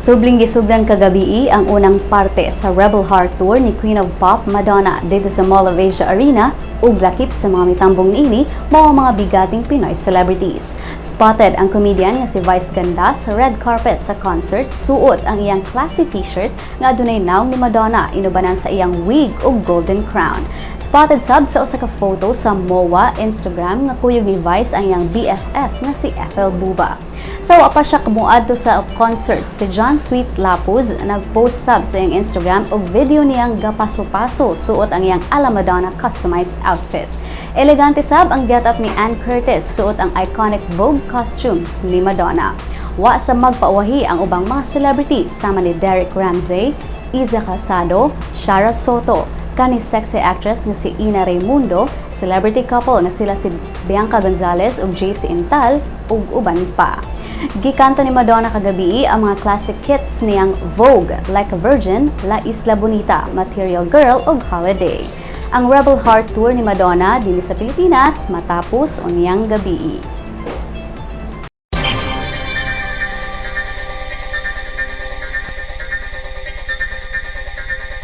Subling gisugdan kagabii ang unang parte sa Rebel Heart Tour ni Queen of Pop Madonna didto sa Mall of Asia Arena ug lakip sa mga mitambong niini mao ang mga bigating Pinoy celebrities. Spotted ang comedian nga si Vice Ganda sa red carpet sa concert, suot ang iyang classy T-shirt nga adunay nawong ni Madonna inubanan sa iyang wig ug golden crown. Spotted sab sa usa ka photo sa MOA Instagram nga kuyog ni Vice ang iyang BFF nga si Ethel Booba. Sa wa pa siya muadto sa concert, si John Sweet Lapuz nag-post sab sa iyang Instagram og video niyang gapaso-paso suot ang iyang ala Madonna customized outfit. Elegante sab ang get-up ni Ann Curtis, suot ang iconic Vogue costume ni Madonna. Wa sa magpauwahi ang ubang mga celebrities sama ni Derek Ramsay, Iza Calzado, Shara Sotto, kani sexy actress nga si Ina Raymundo, celebrity couple nga sila si Bianca Gonzalez ug JC Intal ug uban pa. Gikanta ni Madonna kagabi ang mga classic hits niyang Vogue, Like a Virgin, La Isla Bonita, Material Girl ug Holiday. Ang Rebel Heart Tour ni Madonna dinhi sa Pilipinas matapos unyang gabii.